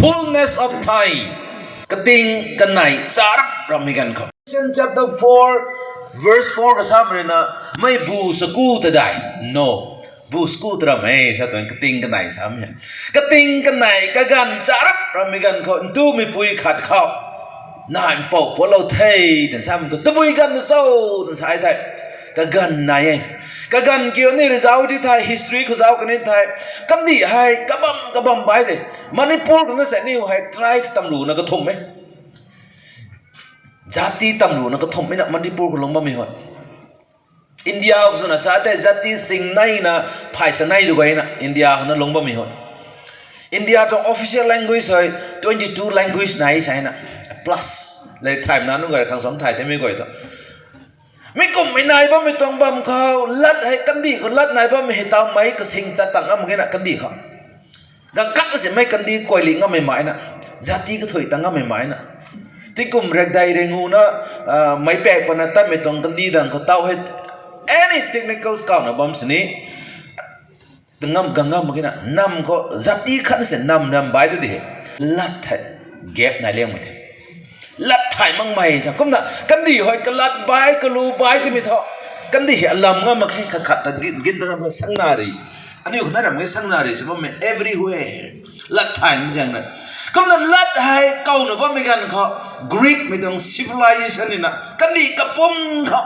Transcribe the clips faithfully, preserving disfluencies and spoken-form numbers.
Fullness of time. Kating kanei charap rammei ganv khou. Revelation chapter four, verse four khou samei rui na, mei bu saku ta dai. No. Bu saku ta ram e, sa tuang kating kanei samei. Kating kanei kaganv charap rammei ganv khou, ntumei pui khat khou nai mpouh pualou the, twna samei tu. Tabui ganv na cho, twna sa thei. Kaganv nai e. Kaganv kiu ni rui zauc di thei, history khou zauc kani thei. Kandih hei kabam kabam bai de. Manipur khou na sa niu hei tribe tamlu na kathumh e. Jati tamlu na kathumh e na Manipur khou lungc bammei hei. India khou swna sa tei jati singnei na phay sanei du guay na India khou na lungc bammei hei. India tuang official language hei twenty two language nai sa na. Plus, latrik thaymei na nunc guay khang sam thay tei mei guay tu. Mi kummei nai bammei tuang bam khou, lat hei kandih khou lat nai bammei hei tawmei kasing chat tang ngam mak ge na kandih khou. Ganv khat na simei kandih kuay li ngammei mai na. Jati kathui tang ngammei mai na. Tingkum rekdei rengu na, meic pak pana tatmei tuang kandih dang khou taw hei any technicals kawna bam sini. Ngam gang ngam mak ge na, nam khou jati khat na si nam nam bai tu di hei. Lat thei gap nai liangmei the. Lat thay makmei sa. Kumna, kandih hei kalat bai, kalu bai twmei thu. Kandih hei alam ngam mak khe, khat khat ta gin, gin ta ngam mak khe, sangnari. Aniu khou na ram e sangnari sw bammei everywhere. Lat thay mak zaeng na. Kumna lat hei kawna bammei ganv khou, Greek mei tuang civilization ni na. Kandih kapum khou.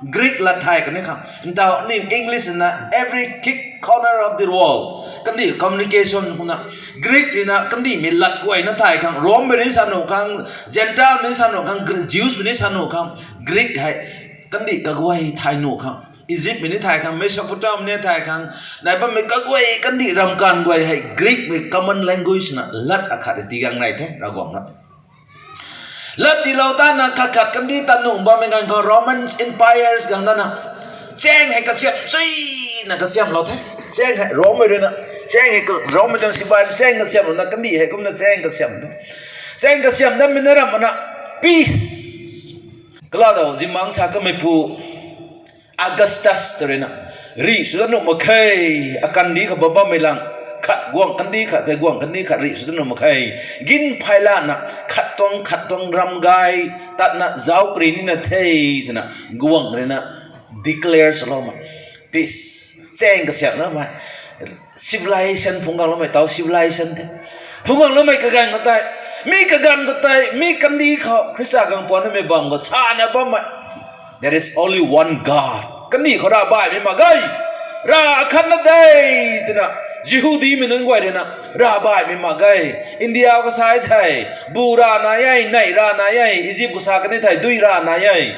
Greek lat thay kani khang. Ntaw aniu English na every kick corner of the world. Kandih communication khou na. Greek rui na kandihmei lat guay na thay khang. Rome mei ni sa nuh khang. Gentile mei ni sa nuh khang. Jews mei ni sa nuh khang. Greek hei kandih kaguay thay nuh khang. Egypt mei ni thay khang. Mesopotamia ni thay khang. Nai bammei kaguay kandih ramkan guay hei Greek mei common language na lat akhat ri tigang nai the Ravguangc na. Lat tiilou tana khat khat kandih tat nuh bammei ganv khou Roman empires gang tana. Chaeng hei kasiam chuina kasiamlou the. Chaeng hei Rome mei rui na. Chaeng hei Rome mei tuang sipai chaeng kasiamlou na kandih hei kumna chaeng kasiam the. Chaeng kasiam dammei na ram na. Peace. Kaladau zimmang sa kameipu Augustus ta rui na. Rih sw dat nuh mak khe, akandih khou bam bammei lang. Khat guangc kandih khat, khe guangc kandih khat rih sw dat nuh mak khe. Gin phay lana, khat tuang, khat tuang ram gay, tatna zauc kari nina the, twna, guangc rui na, declare swlou ma. Peace. Chaeng kasiamloumei. Civilization phungc gangloumei taw civilization the. Phungc gangloumei kaganv khou tei. Mi kaganv khou tei, mi kandih khou, Khrista gang puan namei bam khou sana bammei. There is only one God. Kandih khou ravbaihmei mak ge. Rav akhatna de, twna. Jihudimei nunc guay rui na. Ravbaihmei mak ge. India khou sa e thei. Bu rav nai e, neih rav nai e. Egypt khou sa kani thei, dui rav nai e.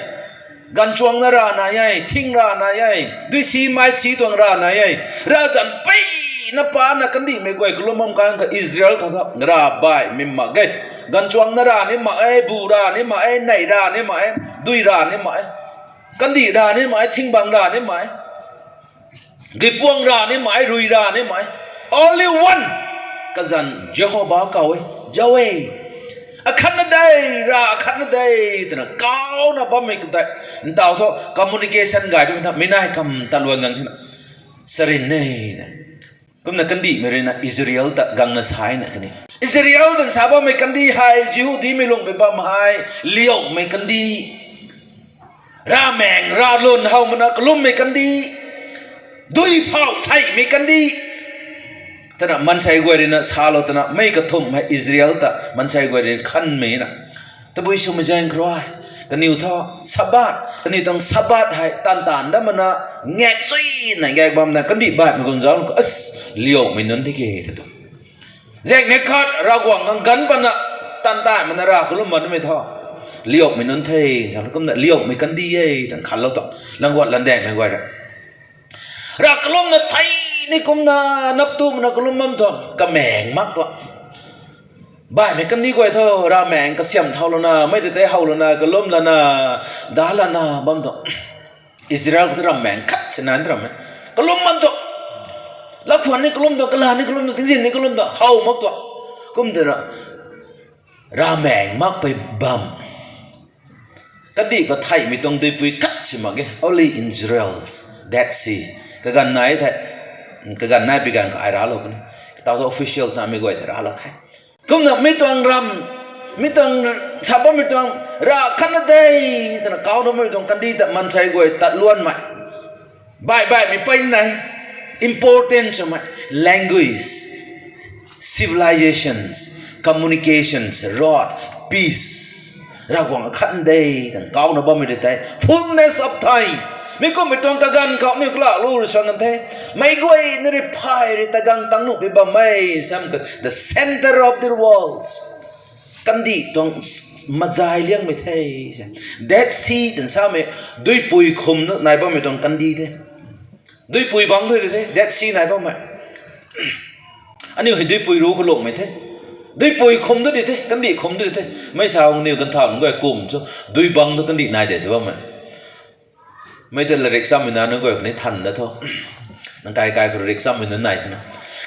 Ganvchuangna rav nai e, thing rav nai e, dui si mai si tuang rav nai e. Ravzan peyna pana kandihmei guay kalum bam kan kha Israel khou sa ravbaihmei mak ge. Ganvchuangna rav ni mak e, bu rav ni mak e, neih rav ni mak e, dui rav ni mak e. Kandih rav ni mak e, thingbang rav ni mak e. Guipuang rav ni mak e, rui rav ni mak e. Only one. Kazanc Jehova kaw e. Jao e. Akhatna de, rav akhatna de, twna kawna bammei khou tei. Ntaw thu communication gay twmei tha, mi nai kam ta luan gang thina. Sarin e. Kumna kandihmei rui na Israel ta gangna sa e na kani. Israel tan sa bammei kandih hei, Jihudimei lungpui bam hei, liaumei kandih. Ravmaengc, ravlun how mana kalummei kandih. Dui phau theihmei kandih. Twna maansei guay rui na salou twna mei kathumh hei Israel ta maansei guay rui khanmei na. Tabui swmei zaeng khou rui. Kaniw thu Sabbath, kaniw tuang Sabbath hei taanv taanv dat mana ngak chuina ngak bamna kandih baihmei gun zauc khou as liaumei nunc tiki ta tu. Zaeng ni khat Ravguangc khang ganv pana taanv taanv mana rav kalum banmei thu. Liaumei nunc the, zang kumna liaumei kandih e, tan khanlou tu. Langguat landaengmei guay rui. Rav kalumna thei ni kumna nap tu mana kalum bam tu, kamaeng mak tu. Baihmei kandih guay thu, ravmaengc kasiam thau lana, mei tei tei how lana, kalum lana, da lana, bam tu. Israel khou tu ravmaengc khat sina ni ram e. Kalum bam tu. Lakhwan ni kalum tu, kala ni kalum tu, tingzin ni kalum tu, how mak tu. Kum twna, ravmaengc makpui bam. Kandih khou theihmei tuang duipui khat si mak ge, only Israel, Dead Sea. Kaganv nai thei, kaganv nai pi ganv khou ai raclou puni. Kataw thu official namei guay tei raclou khe. Kumna mi tuang ram, mi tuang sa bammei tuang, rav khatna de, twna kauna bammei tuang kandih ta mansei guay tat luanmei. Baih baihmei pei nai, important swmei, language, civilizations, communications, road, peace. Ravguangc akhat de, twna kauna bammei rui tei, fullness of time. Mi kummei tuang kaganv khou aniu kalak lu rui suan kan the. Meic guay na rui phay rui ta gang tang nuh pi bam e, sam ka, the center of the world. Kandih tuang mazai liangmei the. Dead Sea twna samei, duipui khum na nai bammei tuang kandih the. Duipui bang tu di the, Dead Sea nai bammei. Aniu hei duipui ru khou lungmei the. Duipui khum tu di the, kandih khum tu di the. Mei sa aniu kan tham guay kum cho, dui bang tu kandih nai de tu bammei. Mei ta larik chammei na nunc guay kani than da tho. Nang kai kai khou larik chammei nunc nai thena.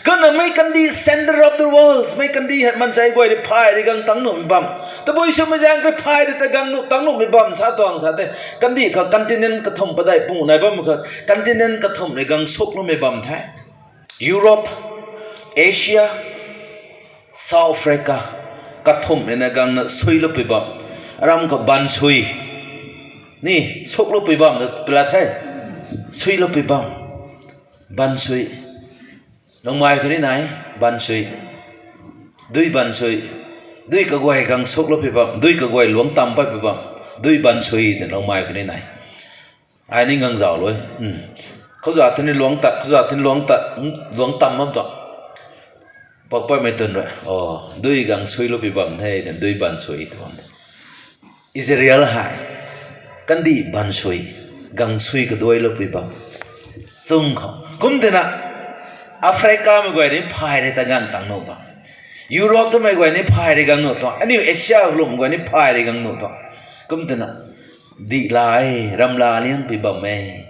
Kumna mei kandih center of the world, mei kandih hei mansei guay rui phay rui gang tang nuhmei bam. Tabui swmei zaeng rui phay rui ta gang nuh tang nuhmei bam sa tuang sa the. Kandih kha continent kathumh padeih pung nai bam kha continent kathumh rui gang suk lumei bam the. Europe, Asia, South Africa, kathumh rui na gangna suiloupui bam. Aram khou bansui ni sukloupui bam ta pla the. Suiloupui bam. Bansui. Lungmei khou ni nai, bansui. Dui bansui. Dui kaguay gang sukloupui bam, dui kaguay luangc tam patpui bam. Dui bansui twna lungmei khou ni nai. Ai ni gang zauc lu e. Khouza tini luangc tat, khouza tini luangc tat, luangc tam bam tuang. Pakpatmei twn rui, o, dui gang suiloupui bam the, twna dui bansui tw bam the. Israel hei kandih bansui, gang sui kaduailoupui bam. Chung khou kum twna Africamei guay ni phay rui ta gang tang nuh tuang. Europe twmei guay ni phay rui gang nuh tuang. Aniu Asia lum guay ni phay rui gang nuh tuang. Kum twna dihla e, ramla liangpui bam e.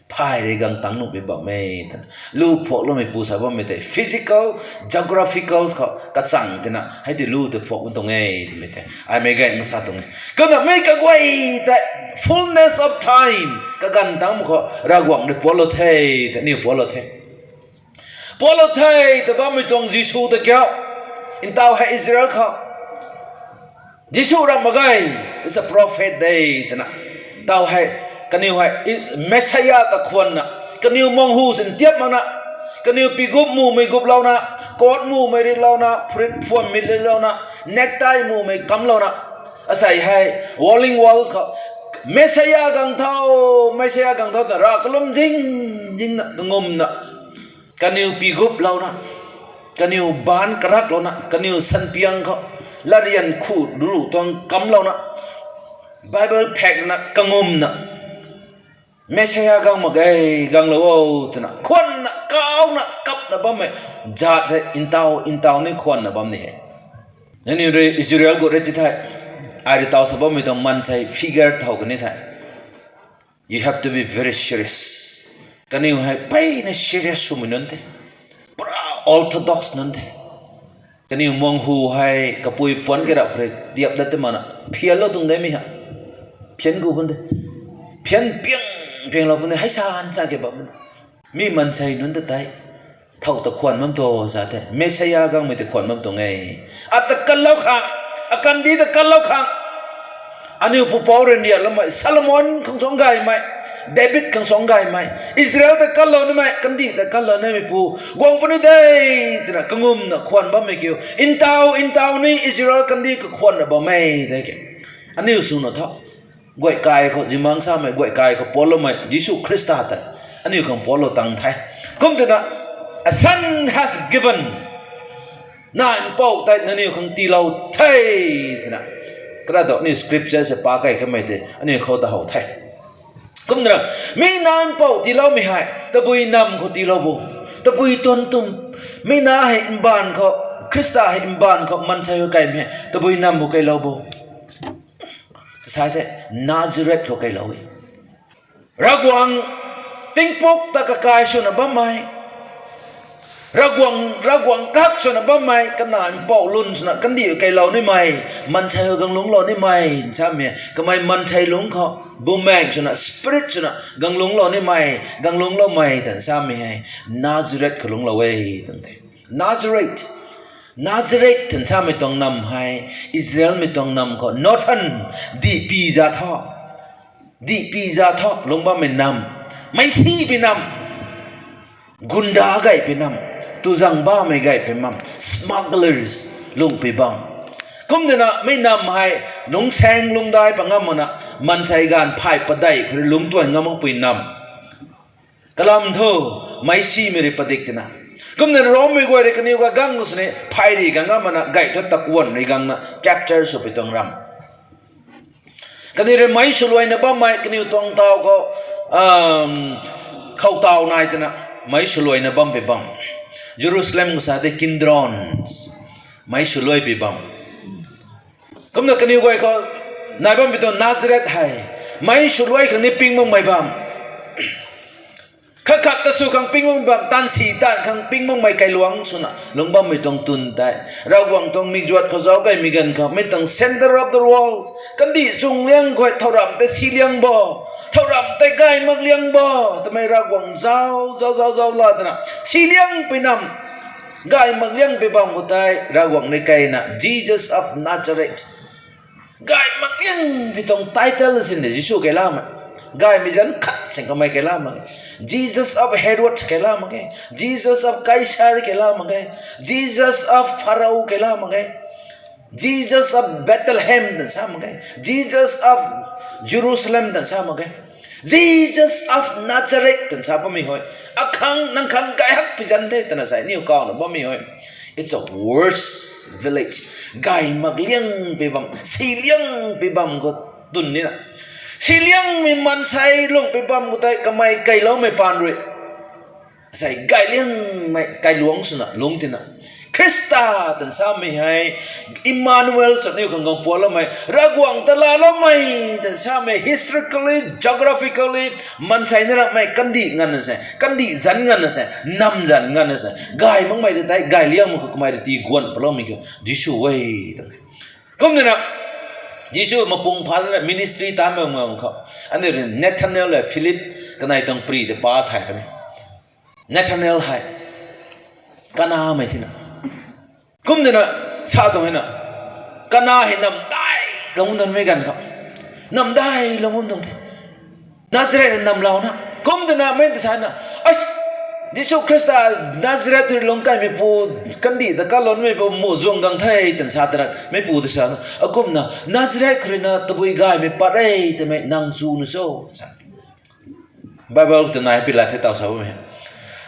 Phay rui gang tang nuhpui bam e, twna lu phuakloumei pu sa bammei tei physical, geographical khou kachang twna hei tei lu tei phuak bam tuang e twmei tei aimei gay masa tuang e. Kumna mei kaguay tei fullness of time kaganv tangmei khou Ravguangc rui puatlou the, tei aniu puatlou the. Puatlou the ta bammei tuang Jisu ta kiu. Ntaw hei Israel khou Jisu ram mak ge, is a prophet de, twna. Ntaw hei, kaniw hei, Messiah ta khwanna, kaniw manghu sin tiap makna, kaniw pigup mumei guplouna, coat mumei ritlouna, phurit phuammei ritlouna, necktie mumei kamlouna, asei hei, Wailing Wall khou, Messiah gang tho, Messiah gang tho ta rav kalum zing, zingna, ngumna. Kaniw piguplouna, kaniw baanc karaklouna, kaniw sanpiang khou, latryan khu ru tuang kamlouna, Bible phakna kangumna, Messiah gang mak ge, ganglou o, twna khwanna, kauna, kapna bammei, zat hei, ntaw, ntaw ni khwanna bam ni he. Nangniw rui Israel gut rui ti thei, ai rui taw sa bammei tuang maansei figure thow kani thei. You have to be very serious. Kaniw hei mpeyna serious swmei nunc the. Pura orthodox nunc the. Kaniw manghu hei kapui puanc ke rap khou rui tiap dat te mana. Phianlou tuang de mi ha. Phian gu bun de. Phian piang, pianglou bun de. Hei sa han cha ke bam bun. Mi maansei nunc ta tei thow ta khwan bam tu sa the. Messiah gangmei ta khwan bam tuang e. Ata kanlou khang, akandih ta kanlou khang. Aniu pupouc rui niatloumei, Solomon khang suang gaymei, David khang suang gaymei, Israel ta kanlou nimei, kandih ta kanlou nimei pu, guang puni de, twna kangumna khwan bammei kiu. Ntaw, ntaw ni Israel kandih kakhwanna bam e, de ke. Aniu swna tho. Guay kai khou, zimang samei, guay kai khou puatloumei, Jisu Khrista ta. Aniu khang puatlou tang the. Kum twna, a son has given. Nai mpouh tei nangniw khang tiilou the, twna. Kara do aniu scripture se pa kei kamei tei, aniu khou ta how the. Kum twna, mi nai mpouh tiiloumei hei, tabui nam khou tiilou bo. Tabui tuan tum. Mi na hei mbaanv khou, Khrista hei mbaanv khou, maansei khou kaimei hei, tabui nam khou keilou bo. Sa the, Nazareth khou keilou e. Ravguangc tingpuk ta kakai swna bammei. Ravguangc, Ravguangc kak swna bammei, kanac mpouh lun swna kandih keilou nimei, maansei khou gang lungclou nimei, samei, kamei maansei lungc khou, bumaeng swna, spirit swna, gang lungclou nimei, gang lungcloumei, tan samei hei, Nazareth khou lungclou e, tan the. Nazareth. Nazareth twna samei tuang nam hei Israelmei tuang nam khou northern, dihpui za tho, dihpui za tho lungc bammei nam, meicpui nam, gunda gaypui nam, tuzang bammei gaypui nam, smugglers lungpui bam. Kumna mei nam hei nungc saeng lungcdai pat ngam makna, maansei ganv phay padeih khou rui lungc tuan ngam makpui nam. Kalam thu, meicpui rui padik tina. Kumna Rommei guay rui kaniw ka gang sini phay ri gang ngam makna gay thu takuan ri gangna capture swpui tuang ram. Kaniw rui meic swluaina bammei kaniw tuang taw khou, khou taw nai tina, meic swluaina bampui bam. Jerusalem khou sa tei Kidron, meic swluaipui bam. Kumna kaniw guay khou nai bampui tuang Nazareth hei meic swluai khang ni ping makmei bam. Khat khat ta sw khang ping makmei bam, taanv si taanv khang ping makmei kailuangc swna lungc bammei tuang twn tei, Ravguangc tuang mikzuat khou zauc gaymei ganv khou, mei tuang center of the world, kandih chung liang guay thowramh tei si liang bo, thowramh tei gay mak liang bo twmei Ravguangc zauc zauc zauc zauc la twna si liangpui nam, gay mak liangpui bam khou tei Ravguangc ni keyna Jesus of Nazareth. Gay mak liangpui tuang title sin de Jisu keylamei. Gaymei zanc khat sing kamei keyla mak e. Jesus of Herod keyla mak e. Jesus of Caesar keyla mak e. Jesus of Pharaoh keyla mak e. Jesus of Bethlehem twna sa mak e. Jesus of Jerusalem twna sa mak e. Jesus of Nazareth twna sa bammei hei, akhang nang khang gay hakpui zanc the twna sa aniu kawna bammei hei, it's a worst village. Gay mak liangpui bam, si liangpui bam khou twn nina, si liangmei maansei lungpui bam khou tei kamei keyloumei paan rui, asei gay liangmei kailuangc swna lungc tina, Khrista twna samei hei, Emmanuel sw aniu khang gang pualoumei, Ravguangc ta laaloumei twna samei, historically, geographically, maansei na ramei kandih nganvna se, kandih zanc nganvna se, nam zanc nganvna se gay makmei ta tei gay liangmei khou kamei rui tiguan paloumei khou Jisu e twna. Kumna Jisu mapung pha dana ministry taanmei ngang khou, aniu rui Nathanael le Philip kanei tuang pri tei pa thay kan e. Nathanael hei Kanamei thina. Kumna sa tuang e na, Kana hei namdai lungc tuangmei ganv khou, namdai lungc tuang the. Nazareth namlouna. Kumna mei ta sana, Jisu Khrista, Nazareth rui lungc kaimeipu, kandih ta kalonmeipu muhzwng gang the twna sa tana meipu ta sana, akumna Nazareth khou rui na tabui gaymei pat re twmei nang chu na cho? Bible ta nai pui la the taw sa bammei.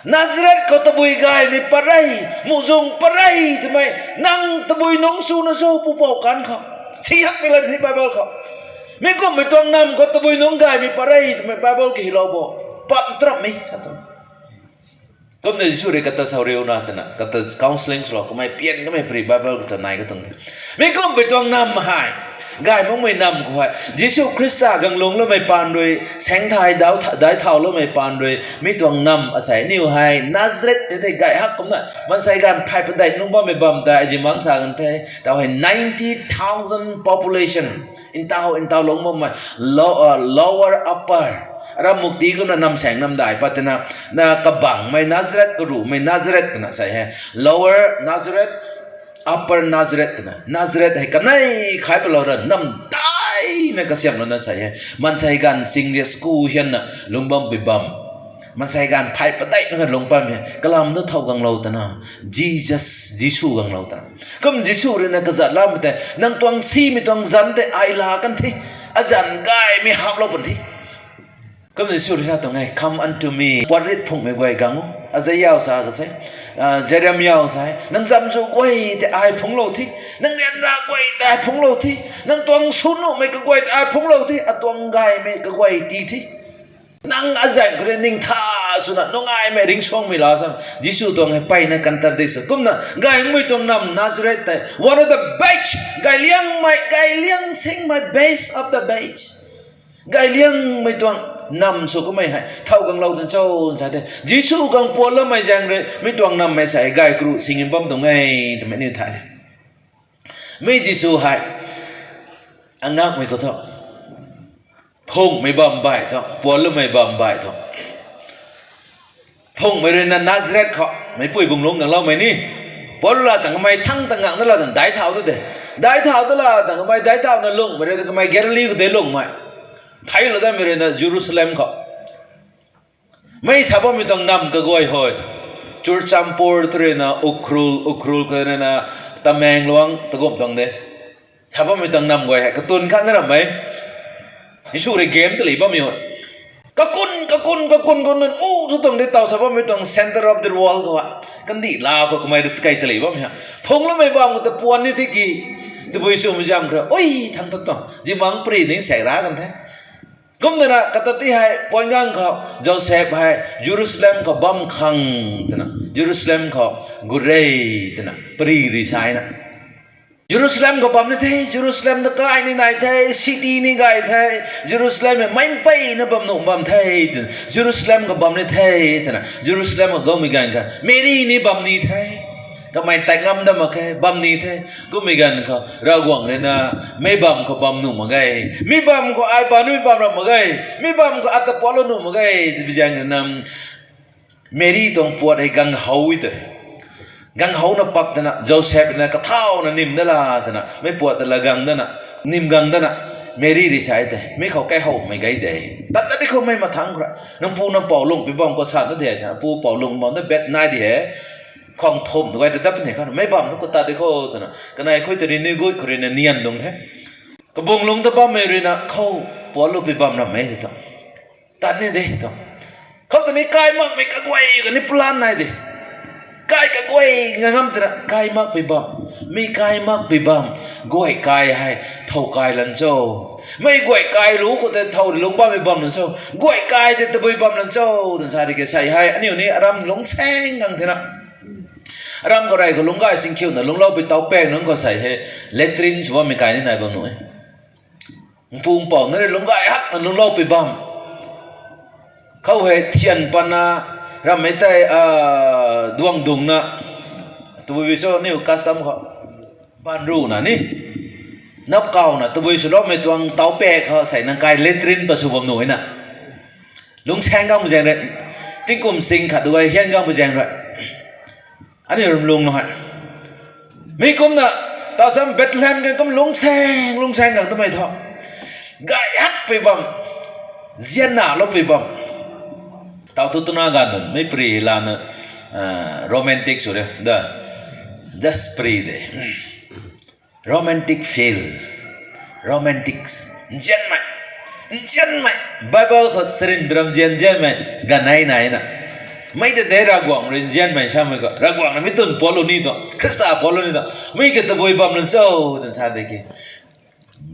Nazareth khou tabui gaymei pat re, muhzwng pat re twmei nang tabui nungc chu na cho pupouc kan khou? Si hakmei la the Bible khou. Mi kumhmei tuang nam khou tabui nungc gaymei pat re twmei Bible kahilou bo. Pat ntrammei sa tuang. Kumna Jisu rui kata sa riuna twna, kata counselling swlou kamei pian kamei pri Bible kata nai katuang the. Mi kumhmei tuang nam hei, gay makmei nam khou hei Jisu Khrista gang lungcloumei paan rui, saengthai dai thauloumei paan rui mi tuang nam asei aniu hei Nazareth tei tei gay hak kumna maansei ganv phay padeih nungc bammei bam tei azi mang sa kan the. Taw hei ninety thousand population, ntaw ntaw lungc bammei, lower, upper, aram mukti kumna nam saeng namdai pat tina, na kabangmei Nazareth, karuhmei Nazareth twna sa e. Lower Nazareth, Upper Nazareth twna, Nazareth hei kanei khai palou ra namdaina kasiamhlouna sa e. Maansei ganv sing riak sku hianna lungc bampui bam, maansei ganv phay padeih nunc kha lungc bam e. Kalam tu thow ganglou twna, Jesus, Jisu ganglou twna. Kum Jisu rui na kazat lamei tei, nang tuang simei tuang zanc tei ai la kan the, azanc gaymei haplou pun the. Kum Jisu rui sa tuang e, Come unto me, puat rit phunghmei guay gang o. Isaiah sa ka se, Jeremiah sa e, nang zamzu guay tei ai phungclou the, nang ryanra guay tei ai phungclou the, nang tuang sw nuhmei kaguay tei ai phungclou the, atuang gaymei kaguay tii the. Nang azanc khou rui ningtha swna nungaimei ringcsuangmei la sa. Jisu tuang hei mpeyna contradict sw. Kumna gaymei tuang nam Nazareth tei one of the best, gayliangmei, gayliang singmei, best of the best, gayliangmei tuang nam sw kummei hei thow ganglou twn cho sa the. Jisu gang pualoumei zaeng rui mi tuang nammei sa hei gay karuh sing bam tuang e twmei aniu thay the. Mi Jisu hei angakmei khou thu, phunghmei bam baih thu, pualoumei bam baih thu, phunghmei rui na Nazareth khou meicpui bung lungc gangloumei ni, Pualu la tang kamei thang tang ngangna la tang daic thau tu de. Daic thau tu la tang kamei daic thauna lungmei rui na kamei Galili khou de lungmei. Theilou datmei rui na Jerusalem khou. Mei sa bammei tuang nam kaguay hei. Churachandpur tu rui na Ukhrul, Ukhrul khou rui na Tamenglong takumh tuang de. Sa bammei tuang nam guay hei katun khatna rammei. Jisu rui game tali bammei hei. Kakun, kakun, kakun, kakun, u tu tuang de taw sa bammei tuang center of the world khou. Kandih la khou kamei rui kai tali bammei ha. Phungloumei bam khou ta puan ni tiki. Tabui swmei zam khou rui. Ui, thang tat tuang. Zimang pri ning saek ra kan the. Kum twna kata ti hei puan gang khou Joseph hei Jerusalem khou bam khang twna, Jerusalem khou gurei twna, pri ri sa na. Jerusalem khou bam ni the, Jerusalem ta kai ni nai the, city ni gay the, Jerusalem hei meic mpeyna bam nuh bam the, twna, Jerusalem khou bam ni the, twna, Jerusalem khou gaumei ganv kha, Mary ni bam ni the. Kamei tat ngam dat mak khe, bam ni the, kummei ganv khou, Ravguangc rui na, mei bam khou bam nuh mak ge, mi bam khou ai pa nui bam ram mak ge, mi bam khou ata puatlou nuh mak ge, tbi zaeng rui na, Mary tuang puat hei gang how e tei. Gang how na pak tana, Joseph na kathauna nim da la tana, mei puat ta la gang dana, nim gang dana, Mary rui sa e tei, mi khou kai howmei gay de. Tat tat di khou mei mathangc khou ra. Nang pu nang pou lung pi bam khou sa na de sa, pu pou lung bam da bet nai di he. Khwang thum tu gay ta dap ni kha, mei bam tu khou tat di khou tana. Kanei khui ta rui ni gut khou rui na nian dung the. Kabung lungc ta bammei rui na khou puatlou pi bam rammei tei ta. Tat ni de ta. Khou ta ni kai makmei kaguay kani plan nai de. Kai kaguay nga ngam tana kai makpui bam. Mi kai makpui bam. Guay kai hei thow kai lan cho. Mei guay kai lu khou tei thow lungc bammei bam lan cho. Guay kai tei tabui bam lan cho. Twn sa di ke sei hei. Aniu ni aram lungcsaeng gang thena. Aram khou rey khou lungc gay singkhiuna lungclou pui tau pang nunc khou sei hei. Latrine sw bammei kai ni nai bam nuh e. Mpung pou na rui lungc gay hakna lungclou pui bam. Khou hei thian patna, rammei tei, duang dungna, tabui bui cho niu custom khou. Banruna ni. Nap kauna tabui swloumei tuang tau pak khou sei nang kai latrine pat sw bam nuh e na. Lungcsaeng gangmei zaeng rui. Tingkum sing khat tu gay hian gangmei zaeng rui. Aniu ram lung na hei. Mi kumna, ta sam Bethlehem kan kum lungcsaeng, lungcsaeng gang twmei thu. Gay hakpui bam. Zianna loupui bam. Tau tu twna ganv nunc, mei pri lana, romantic sw ri da. Just pri de. Romantic feel. Romantic. Nzianmei. Nzianmei. Bible khou sarin biram nzian nzianmei. Ganv nei nai na. Mei ta de Ravguangc rui nzianmei samei khou. Ravguangc na mi twn puatlou ni tu. Khrista puatlou ni tu. Mi ka tabui bam lan cho. Twn sa de ki.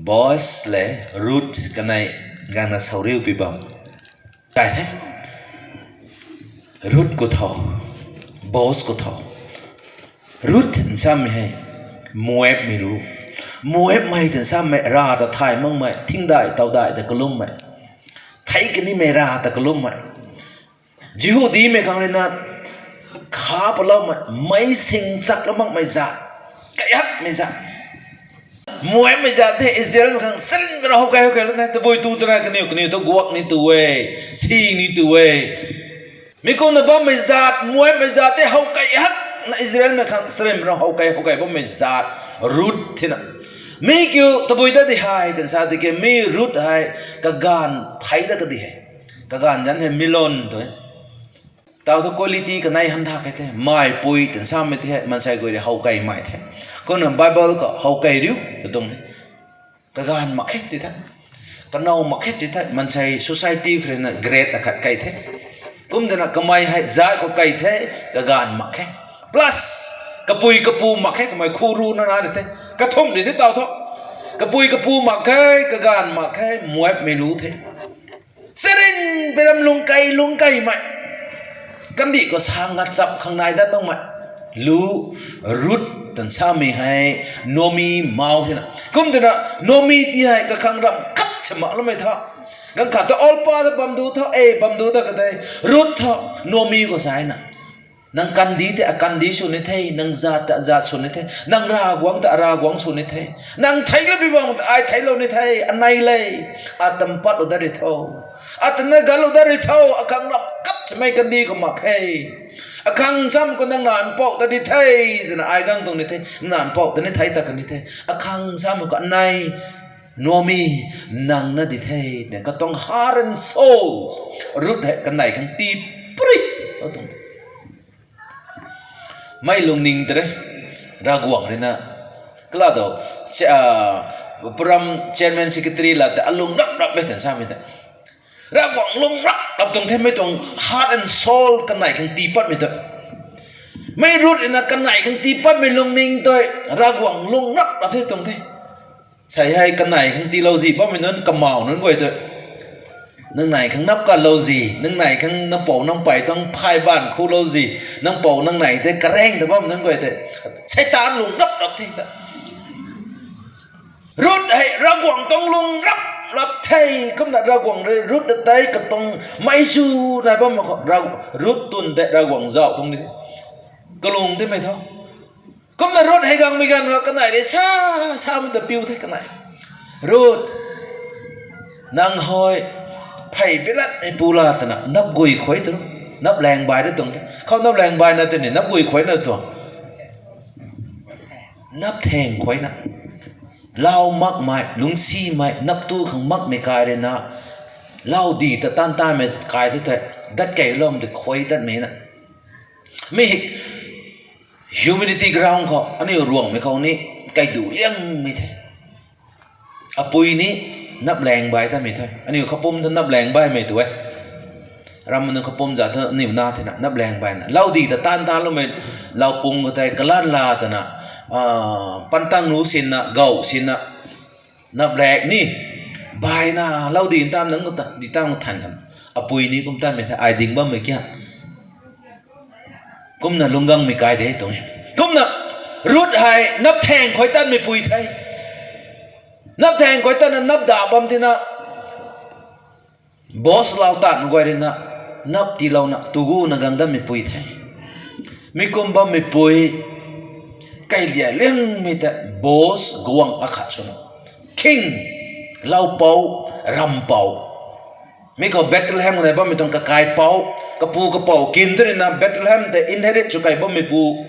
Boaz le Ruth kanei gangna sauriu pui bam. Kai the. Ruth khou tho. Boaz khou tho. Ruth nsamei hei. Moabmei ru. Moabmei ta nsamei rav ta thay makmei. Thingdai, tawdai ta kalummei. Thei kanimei rav ta kalummei. Jihudimei khang rui na kha paloumei, meic sing chaklou makmei zat, kaiakmei zat. Moabmei zat the Israelmei khang sarin rui how kai how kai lana tabui tu twna kaniw kaniw tu guak ni tu e, si ni tu e. Mi kumna bammei zat, Moabmei zat the how kai hakna Israelmei khang sarin rui how kai how kai bammei zat, Ruth thena. Mi kiu tabui ta di hei, twn sa di ke mi Ruth hei, kaganv thei da kadi hei. Kaganv zanc hei million tu e. Tau thu quality kanei han tha khe the, maipui twn samei the hei, maansei guay rui how kaimei the. Kumna Bible khou how kai riu, ta tuang the. Kaganv mak khe ti the. Kanow mak khe ti the, maansei society khou rui na grade akhat kai the. Kum twna kamei hei zat khou kai the, kaganv mak khe. Plus, kapui kapu mak khe, kamei khuru na na di the. Kathumh di the tau thu. Kapui kapu mak khe, kaganv mak khe, Moabmei lu the. Sarin biram lung kai, lung kaimei. Kandih khou sa ngat chap khang nai dat makmei. Lu, Ruth twn samei hei, Naomi mau thena. Kum twna, Naomi ti hei kakhang ram khat se makloumei tha. Ganv khat ta Orpah ta bam du tha, e bam du ta ka tei. Ruth tha, Naomi khou sa na. Nang kandih tei akandih sw ni the, nang zat ta azat sw ni the, nang Ravguangc ta aRavguangc sw ni the. Nang theiclou pui bam ta ai theiclou ni the, anei le. Ata mpat lou dat ri tho. Ata na gal lou dat ri tho, akhang ram khat semei kandih khou mak khe. Akhang sam khou nang na mpouh ta di the, twna ai gang tuang ni the, na mpouh ta ni thei ta kan ni the. Akhang sam khou anei, Naomi, nang na di the, twna katuang heart and soul, Ruth hei kanei khang tii puri. Mei lungning tei re, Ravguangc rui na, kala do, program chairman secretary la ta alung rap rap e twna samei ta. Ravguangc lung rap rap tuang the mei tuang heart and soul kanei khang tii patmei ta. Mei Ruth rui na kanei khang tii patmei lungning tei, Ravguangc lung rap rap the tuang the. Sei hei kanei khang tiilou zi bammei nunc kamau nunc guay tei. Nang nei khang nap kalou zi, nang nei khang nang pou nang pey tuang phay baanv khulou zi, nang pou nang nei tei kareng ta bam nunc guay tei. Seitaan lung rap rap the ta. Ruth hei Ravguangc tuang lung rap rap the, kumna Ravguangc rui Ruth ta tei katuang mei chu nai bam mak khou, Ruth twn tei Ravguangc zauh tuang di the. Kalung timei tho. Kumna Ruth hei gangmei ganv khou kanei rui sa, sa mei ta piu the kanei. Ruth, nang hei phey bilat mei pu la twna nap gui khuay tu, nap laeng bai ri tuang the. Khou nap laeng bai na tei ni nap gui khuay na tuang. Nap theng khuay na. Lau makmei, lungcsimei, nap tu khang makmei kai rui na. Lau di ta taan taanmei kai tu tei, dat kei lom tei khuay tatmei na. Mi hei, humanity ground khou, aniu Ruangmei khou ni, kaidu liangmei the. Apui ni, nap laeng bai tatmei the. Aniu khapum thu nap laeng baimei tu e. Ram nunc khapum za thu aniu na thena, nap laeng baina. Lau di ta taan taan loumei, lau pung khou tei kalan la twna, pantang lu sinna, gau sinna, nap laeng ni, baina, lau di tam nang khou ta, di tam khou than kan. Apui ni kum tatmei the, ai ding bammei kia. Kumna lungc gangmei kai de tuang e. Kumna, Ruth hei nap theng khuay tatmei pui the. Nap theng khuay tatna nap da bam tina. Boaz lau tatmei guay rui na, nap tiilouna, tuguna gang datmei pui the. Mi kum bammei pui, kailia liangmei ta Boaz guang akhat swna. King, laupou, rampou. Mi khou Bethlehem khou nai bammei tuang kakaipou, kapu kapou kin tu rui na Bethlehem tei inherit sw kai bammei pu,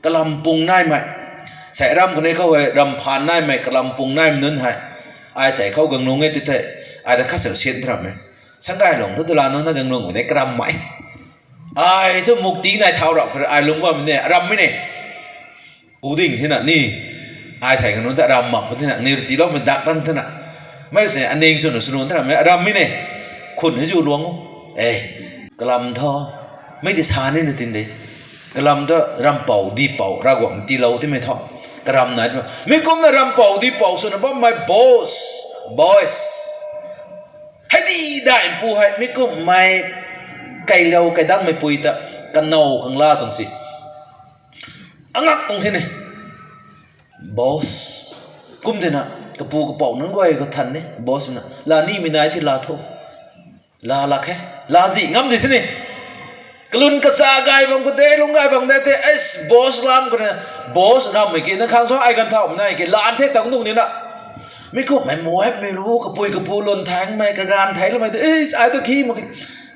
kalam pung naimei. Sei ram khou ni khou hei ram phaan naimei, kalam pung naimei nunc hei. Ai sei khou ganglung e ti the, ai ta khat sa sian tram e. Sanggailung thu tala nunc na ganglung de karammei. Ai thu mukti nai thau rap khou ai lung bammei ne, arammei ne. Pu ding thena ni. Ai sei kanu ta aram mak pu thena, ni tiiloumei dak tan thena. Mei se aning swna swnu thena, mei arammei ne. Khun hei zu luang o. E, kalam tho. Mei ti sa ni na tin de. Kalam ta rampou, dipou, Ravguangc tiilou timei tho. Karam nai tw. Mi kumna rampou, dipou swna bammei Boaz, Boaz. Hei di dai pu hei, mi kummei kailou kaidangmei pui ta, kanow khang la tuang si. Angak tuang si ne. Boaz. Kum thena, kapu kapou nunc guay khou than ne, Boaz na. La nimei nai thi la tho. La lak khe. La zih ngam di thi ne. Kalun kacha gay bam khou de, lung gay bam de the, e, Boaz lam khou na. Boaz rammei ki, nang khang so ai ganv thau nai ki, lan the tang dung ni na. Mi kummei Moabmei lu, kapui kapu lun thaengmei, kaganv thei loumei tei, e, ai tu khi mak khe.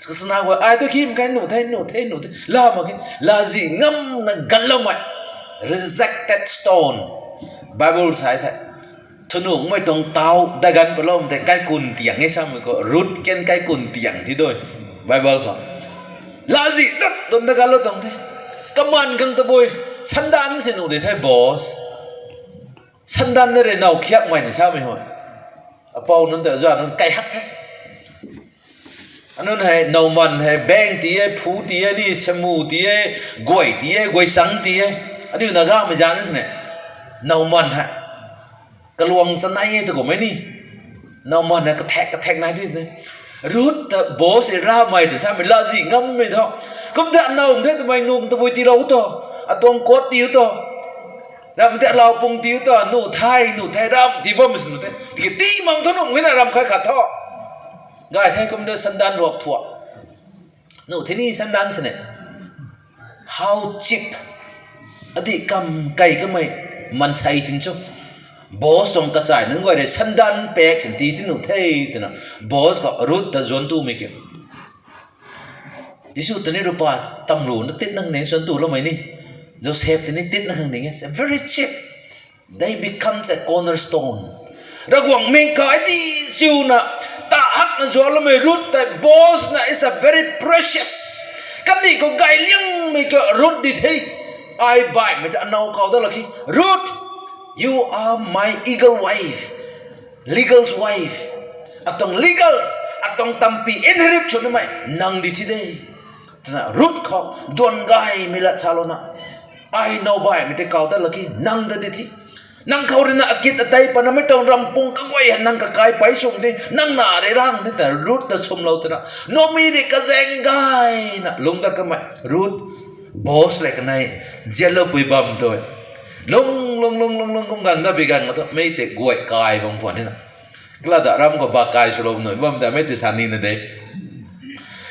Kasana guay, ai tu khi mak khe, nu the, nu the, nu the. La mak khe, la zih ngamna ganloumei. Rejected stone. Bible sai the. Thunungmei tuang tau, dai ganv palou tei kaikun tiang e samei khou, Ruth ken kaikun tiang ti dui. Bible khou. La zih tat tun da ganlou tuang the. Kaman khang tabui, sandan si nu di the Boaz. Sandan na rui now khiakmei ni samei hoi. Apou nunc ta za nunc kai hak the. Anunc hei, Naaman hei, bang ti e, phu ti e, ni samu ti e, guay ti e, guay chang ti e. Aniu Nagamei zanc sini. Naaman hei. Kaluang chanei e tu kummei ni. Naaman hei kathak kathak nai ti the. Ruth ta Boaz e ramei ta samei la zih ngammei tho. Kum the now the twmei num tabui tiilou to. Atuang kot tiu to. Ram the lau pung tiu to. Nu thei, nu thei ram ti bam sw nu the. Tiki ti mang thu num hina ram khat khat tho. Gay the kum de sandan ruak thuak. Nu the ni sandan sini. How cheap. Adih kam kai kamei mansei tin cho. Boaz tuang kachai nunc guay rui sandan pak sin ti tin nu the twna. Boaz khou Ruth ta zuanc tumei kiu. Jisu tei ni rupa tamru na titna khang ding suan tuloumei ni. Joseph tei ni titna khang ding e. It's a very cheap. They becomes a cornerstone. Ravguangc ming kai di chiuna, ta hakna zualoumei Ruth tei Boaz na is a very precious. Kandih khou gay liangmei ka Ruth di the. Ai baihmei ta anow kau dat laki, Ruth, you are my eagle wife. Legal wife. Atuang legal, atuang tampi inherit sw nimei nang di thi de. Twna Ruth khou duan gaymei lat salouna, ai now baihmei tei kau dat laki nang ta di thi. Nang khou ruina akit atei patnamei tuang rampung kaguay hei nang kakai pei sw di, nang na rui rang di ta Ruth ta swmlou twna Naomi rui kazaeng gayna lungc dat kamei. Ruth, Boaz le kanei nzianloupui bam tei lung lung lung lung lung kum ganv dat bi ganv khou thu mei tei guay kai bam khwan nina. Kala da ram khou ba kai swlou nui bam ta mei tei sa nina de.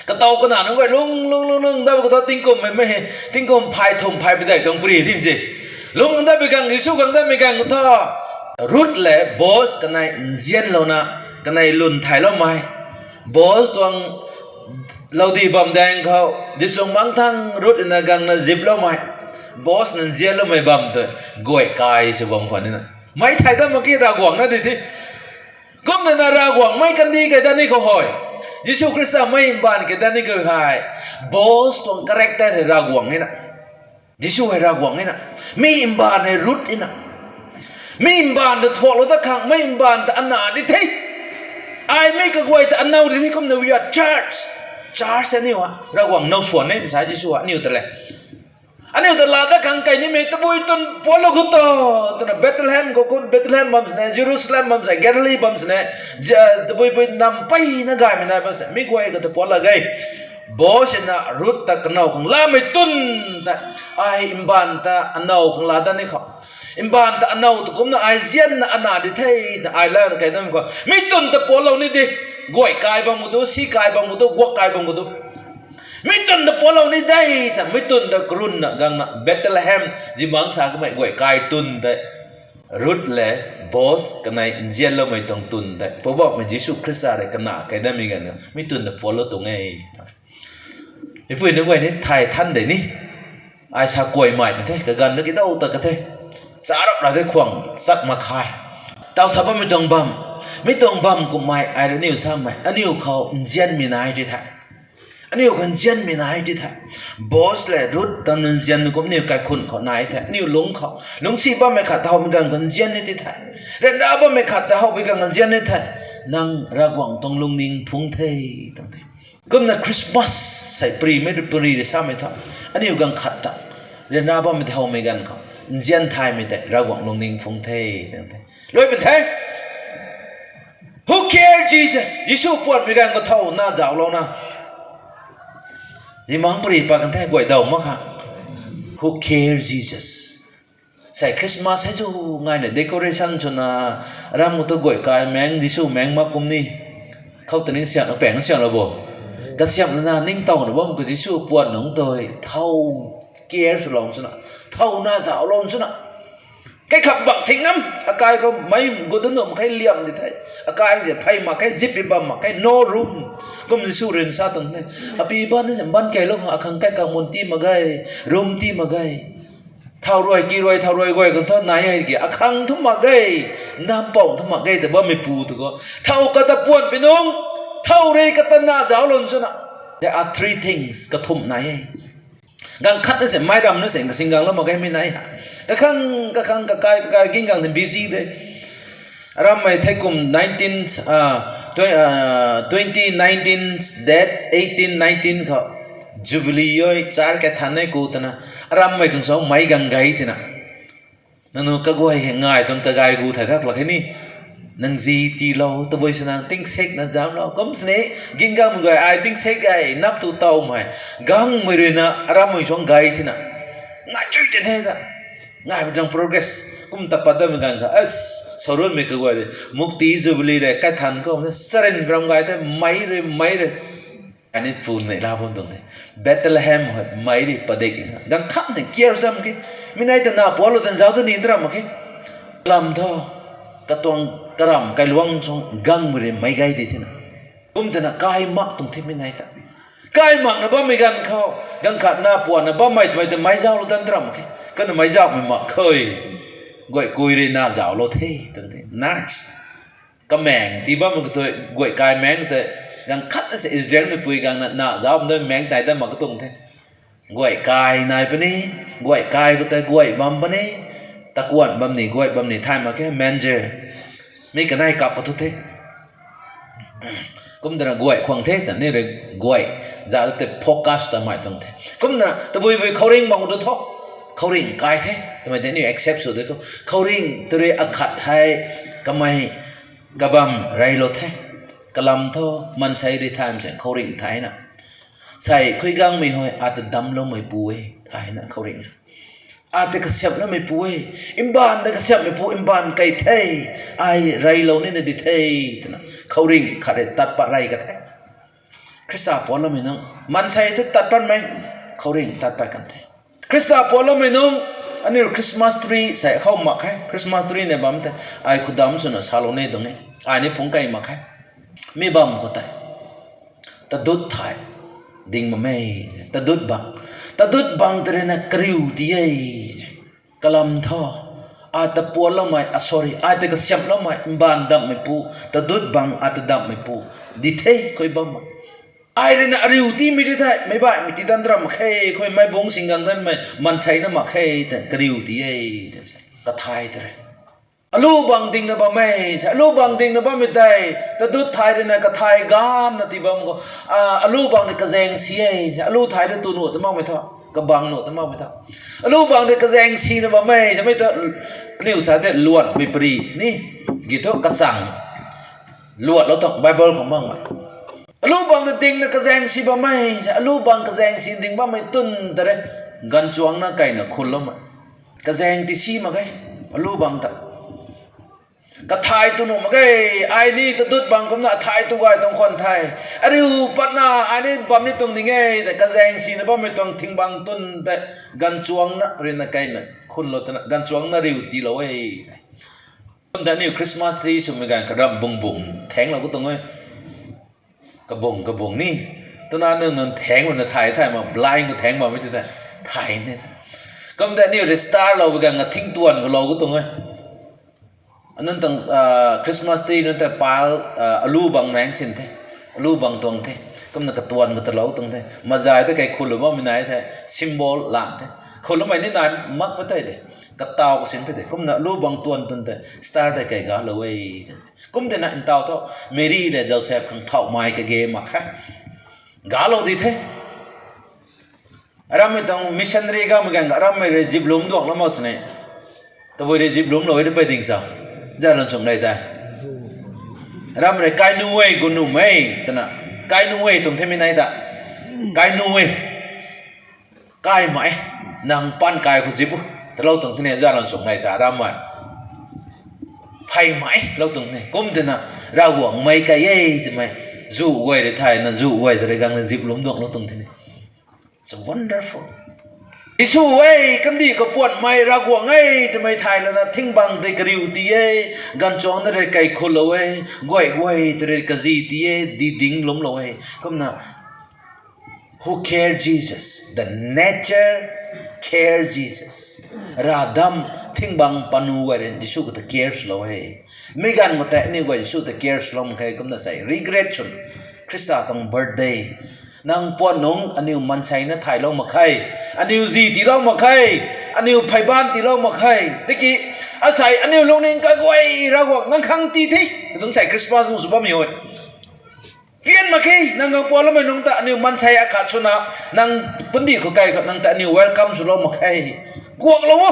Katow kana nunc guay lung lung lung lung dat khou thu tingkum mei mei, tingkum phay thum phay padeih tuang pary tin se. Lung dat bi ganv, Jisu guang datmei ganv khou thu Ruth le Boaz kanei nzianlouna, kanei lun thayloumei. Boaz tuang loudi bam daeng khou zipchung bangc thang Ruth na gangna ziploumei, Boaz na nzianloumei bam tei guay kai sw bam khwan nina. Mei thay dat mak ki Ravguangc na di thi. Kumna na Ravguangc mei kandih kai dat ni khou hei, Jisu Khrista mei mbaanv kai dat ni khou hei, Boaz tuang character hei Ravguangc e na. Jisu hei Ravguangc e na. Mi mbaanv hei Ruth e na. Mi mbaanv ta thuaklou dat khang, mi mbaanv ta ana di the. Ai mei kaguay ta anow di the kumna we are church. Church aniu ha Ravguangc now swan e nsa Jisu ha aniu ta le. Aniu ta laa dat khang kai nimei tabui twn puatlou khou to, twna Bethlehem khou kum, Bethlehem bam sini, Jerusalem bam sini, Galilee bam sini, tabui bui nam peyna gaymei nai bam sini, mi guay khou ta puat lak ge. Boaz na Ruth ta kanow khang laamei twn ta, ai mbaanv ta anow khang laa dat ni khou, mbaanv ta anow ta kumna ai nzianna ana di the, twna ai lana kai dat khou mi twn ta puatlou ni di, guay kai bam khou tu, si kai bam khou tu, guak kai bam khou tu. Mi twn ta puatlou ni de ta, mi twn ta karunna gangna Bethlehem zimangc sa kamei guay kai twn tei, Ruth le Boaz kanei nzianloumei tuang twn tei Poubauhmei Jisu Khrista rui kana kai datmei ganv khou mi twn ta puatlou tuang e. Mipui nunc guay ni thay than de ni. Ai sa kuay mai na the, kaganv na kidau ta ka the. Charap ra the khwang chat mak khe. Taw sa bammei tuang bam, mi tuang bam kummei ai rui aniu samei, aniu khou nzianmei nai ti the. Aniu khou nzianmei nai ti the. Boaz le Ruth ta nzian kum aniu kaikhun khou nai the. Aniu lungc khou lungcsi bammei khat ta howmei ganv khou nzian ni ti the. Ryanra bammei khat ta howmei ganv khou nzian ni the. Nang Ravguangc tuang lungning phungc the, tuang the. Kumna Christmas sei parimei rui pari rui samei thu, aniu ganv khat ta ryanra bammei ta howmei ganv khou nzian thaymei tei Ravguangc lungning phungc the, tuang the. Lui pun the. Who care Jesus? Jisu puanmei ganv khou thow na zauclouna, zimangc pari pat kan the guay daw mak kha. Who care Jesus? Sei Christmas hei zu ngaina decoration swna, ram khou tu guay kai maeng, Jisu maeng mak kum ni. Khou ta ning siamna paeng siamlou bo. Kasiamh lana ningtowna bam khou Jisu puan nungc tei thow care swlou swna, thow na zauclou swna, kaikhak bang thing ngam, akai khou mei gut dun nuh mak khe, liam di the. Akai ze phey mak khe, zip pi bam mak khe, no room. Kum Jisu rui sa tuang the. Api ban ni ze ban keylou khang akhang kai kang mun ti mak ge, room ti mak ge. Thow rui, ki rui, thow rui guay khang thow nai e ki, akhang thu mak ge, nampou thu mak ge ta bammei pu tu khou, thow kata puan pi nungc, thow rui kata na zauclou swna. There are three things, kathumh nai e. Ganv khat na se, mei ram na se, kasing ganglou mak ge mei nai ha. Kakhang, kakhang, kakai, kakai, ging gang the busy de. Arammei thei kum nineteen, ah, tw-, ah, twenty nineteen, date eighteen, nineteen khou, Jubilee oi, char kai than nei ku twna, arammei khang sa meic gang gay tina. Nangniw kaguay hei ngai tuang kagay gu thay dak lak khe ni. Nang zi tiilou, tabui sw nang tingsekna zamclou. Kum sini, ging gangmei guay ai tingsek gay, nap tu tawmei. Gangmei ruina, arammei suang gay tina. Ngai chui ten the ta. Ngaimei tuang progress. Kum ta pat datmei ganv kha, as, saurunmei kaguay rui, Mukti Jubilee rui, kai than khou, sarin ram gay the, meic rui, meic rui. Ani pu neihla bam tuang the. Bethlehem hei meic rui padik na. Ganv khat ni care dam ki. Mi nei ta na puatlou tan zauc tu ni ta ram mak khe. Lam thu, katuang karam kailuang suang gangmei rui meic gay di thina. Kum twna kai mak tuang the mi nei ta. Kai makna bammei ganv khou, ganv khatna puanna bammei twmei tei meic zauclou tan tram khe. Kumna meic zauhmei mak khe. Guay kui rui na zauclou the, twna the. Nurse. Kamaeng tii bammei katui, guay kai maeng tei, ganv khatna se Israelmei pui gangna na zauc dai maeng tai dat mak katuang the. Guay kai nai puni, guay kai khou tei guay bam puni, takuanh bam ni, guay bam ni thay mak khe, manger. Mi kanei kap khou thu the. Kum twna guay khwang the, ta ni rui guay, za tei focus ta mei tuang the. Kumna, tabui bui khouringh bam tu thu, khouringh kai the, twmei tei aniu accept sw de khou. Khouringh tei rui akhat hei, kamei, kabam reylou the. Kalam thu, maansei rui thaymei se khouringh thayna. Sei khuigangmei hei, ata damcloumeipu e, thayna khouringh. Ata kasiamhloumeipu e, mbaanv ta kasiamhmeipu, mbaanv kei the, ai reylou nina di the, twna khouringh khat rui tat pat rey ka the. Khrista puanloumei nung, maansei the tat patmei, khouringh tat pat kan the. Khrista puanloumei nung, aniu Christmas tree sei khou mak khe, Christmas tree nei bam the, ai khudam swna salou ni tuang e, ai ni phungc kei mak khe. Mi bam khou tei, tadut thay, ding bam e, tadut bang, tadut bang tei rui na kariu ti e. Kalam thu, ata puanloumei, a, sorry, ata kasiamhloumei, mbaanv damhmeipu, tadut bang ata damhmeipu, di the khui bam. Ai rui na ariu tiimei di the, meic baihmei tii tan tram mak khe, khui meic bungc singgang tanmei, maansei na mak khe, tei kariu ti e, kathay tei rui. Alu bang dingna bam e, sa alu bang dingna bammei tei, tadut thay rui na kathay ganvna tii bam khou, a, alu bang ni kazaeng si e, sa alu thay rui tu nuh ta makmei thu, kabang nuh ta makmei thu. Alu bang ni kazaeng sina bam e, samei thu, aniu sa tei luanhmei pari ni, gi thu kachang, luatlou tuang Bible khou makmei. Alu bang ni dingna kazaeng si bam e, sa alu bang kazaeng si ding bammei twn ta rui, ganvchuangcna keyna khunloumei. Kazaeng ti si mak ge, alu bang ta. Kathay tu nuh mak ge, ai ni tadut bang kumna thay tu gay tuang khwan the. Ariu patna, ai ni bam ni tuang ding e, tei kazaeng sina bammei tuang thing bang twn tei, ganvchuangcna rui na keyna khunlou twna, ganvchuangcna riu tiilou e. Kum ta aniu Christmas tree swmei ganv kha ramh bung bung thaengclou khou tuang e. Kabung, kabung ni. Twna nunc nunc thaengc lana thay thay mak, blind khou thaengc bammei ti the. Thay ni. Kum tei aniu rui star lou bam ganv kha thing tuan khou lou khou tuang e. Anunc tuang, a, Christmas tree nunc tei pal, a, alu bang maeng sin the. Alu bang tuang the. Kumna katuan khou talou tuang the. Mazay tei kei khunlou bammei nai the. Symbol lam the. Khunloumei ni nai mak pa tei de. Kataw kasin pa de. Kumna alu bang tuan twn tei star tei kei galou e. Kum tina ntaw thu, Mary le Joseph khang thauhmei kage mak khe. Galou di the. Arammei tuang missionary gaymei ganv kha arammei rui ziplumc duanglou mak sini. Tabui rui ziplumclou e ta pey ding sa. Zalon sumlei tei. Arammei rui kai nuh e, gu nuh e, twna. Kai nuh e tuang themei nai ta. Kai nuh e. Kai mak e, nang paan kai khou zip o, talou tuang tini, zalon sumlei ta arammei. Phey mak e, lou tuang ni. Kum tina, Ravguangc mei kai e, twmei. Zu guay rui thayna, zu guay ta rui gangna ziplumc duanglou tuang tini. It's wonderful. Jisu e, kandih khou puanmei Ravguangc e, twmei thay lana, thing bang tei kariu ti e, ganvchuangcna rui kei khunlou e, guay guay ta rui kazi ti e, di ding lumlou e. Kumna, Who care Jesus? The nature care Jesus. Ravdam, thing bang panu guay rui Jisu khou ta care swlou e. Mi ganv khou tei aniu guay Jisu ta care swlou mak khe kumna sei regret swn. Khrista tuang birthday. Nang puan nungc aniu maansei na thaylou mak khe. Aniu zi tiilou mak khe. Aniu pheyban tiilou mak khe. Tiki, asei aniu lungning kaguay Ravguangc nang khang tii the. Tuang sei Christmas nungc sw bammei e. Pian mak khe, nang khang puanloumei nungc ta aniu maansei akhat swna, nang pundih khou kai khou nang ta aniu welcome swlou mak khe. Kuaklou o.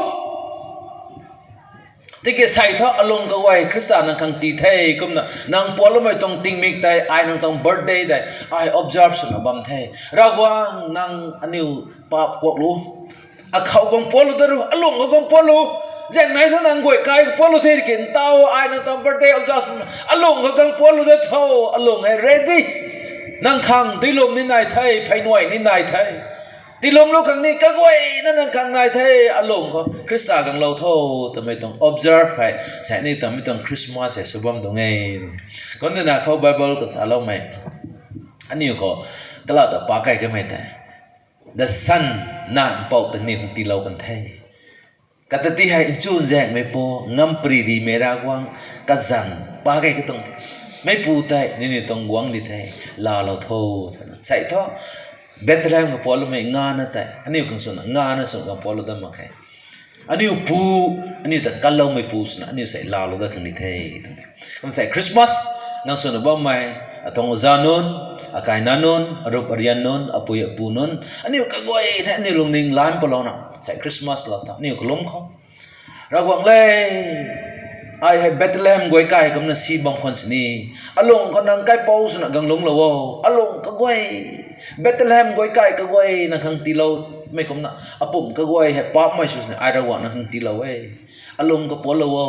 Tiki sei thu alung kaguay Khrista nang khang tii the kumna, nang puanloumei tuang tingmik tei, ai nang tuang birthday tei, ai observe swna bam the. Ravguangc nang aniu paap kuaklou. Akhou khang puanlou ta ru, alung khou khang puanlou. Zaeng nai thu nang guay kai khou puanlou the ki, ntaw ai nang tuang birthday observe swna, alung khou khang puanlou ta tho, alung hei ready. Nang khang duilum ni nai the, pheynuai ni nai the. Tiilumlou khang ni kaguayna nang khang nai the, alung khou Khrista ganglou tho, twmei tuang observe hei, sa ni twmei tuang Christmas hei sw bam tuang e. Kumna khou Bible khou saloumei. Aniu khou, Kalam ta pa kai kamei tei, the Son, na mpouh ta ni hung tiilou kan the. Kata ti hei nchunzaengmeipu, ngamparydimei Ravguangc, kazanc pa kai katuang the. Meipu tei nini tuang guangcdic the, laalou tho, twna sei thu, Bethlehem kapuatloumei ngana tei aniu khang swna ngana sw kapuatlou dat mak khe. Aniu pu, aniu ta kanloumeipu swna aniu sei laalou dat khang ni the, twna the. Kumna sei Christmas nang swna bammei, atuang oza nunc, akaina nunc, arup arian nunc, apui apu nunc, aniu kaguay the, aniu lungning lam palouna sei Christmas lou tho, aniu kalum khou, Ravguangc le, ai hei Bethlehem guay kai kumna si bam khwan sini, alung khou nang kaipouc swna gang lungclou o, alung kaguay, Bethlehem guay kai kaguay nang khang tiiloumei kumna apumc kaguay hei paapcmei sw sini ai Ravguangc nang khang tiilou e, alung kapuatlou o,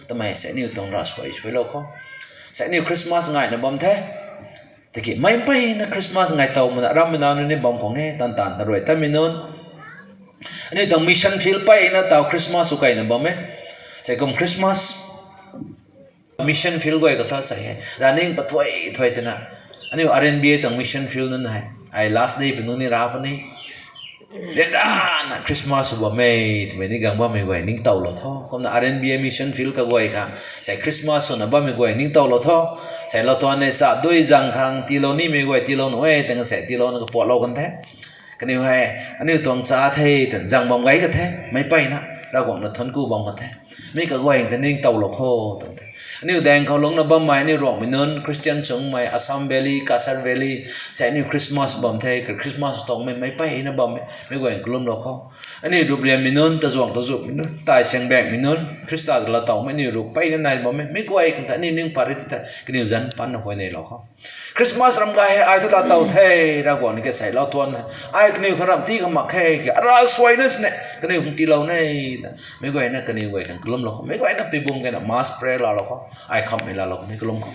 twmei sei aniu tuang ravsuai suailou khou, sei aniu Christmas ngaina bam the. Tiki meic mpeyna Christmas ngai tow mana rammei nac nunc ni bam khwan e, tan tan ta rui tatmei nunc. Aniu tuang mission field mpeyna taw Christmas sw kaina bam e. Sei kum Christmas mission field guay katha sei hei running pathuai thuai twna, aniu R N B A tuang mission field nunc hei, ai last day pi nunc ni ra puni, ryanrana Christmas sw bam e, twmei ni gang bammei guay ningtowlou tho. Kumna R N B A mission field kaguay khang sei Christmas swna bammei guay ningtowlou tho. Sei lou tuan e, sa dui zang khang tiilou nimei guay tiilou nuh e, tang sei tiilouna kapuatlou kan the. Kaniw hei aniu tuang cha the twna zang bam gay ka the, meic mpeyna Ravguangc na thuanc ku bam ka the. Mi kaguay ta ningtowlou kho, tuang the. Aniu daeng khou lungcna bammei aniu Ruangmei nunc, Christian chungmei, Assam Valley, Cachar Valley, sei aniu Christmas bam the, Christmas tuangmei meic mpeyna bam e, mi guay kalumlou kho. Aniu rupriammei nunc, tazuang tazumei nunc, tai siang baengmei nunc, Khrista ta laatowmei aniu rup mpeyna nai bam e, mi guay khang ta aniu ning pat ri ti the, kaniw zanc patna huayneylou kho. Christmas ram gay hei ai thu laatow the, Ravguangc ni kaseilou tuan e, ai kaniw khang ram tii kha mak khe, ki aravsuaina sini kaniw hung tiilou ne, ta mi guayna kaniw guay khang kalumlou kho, mi guayna pibum gayna mass pray laalou kho, ai khamhmei laalou kho, mi kalum kho.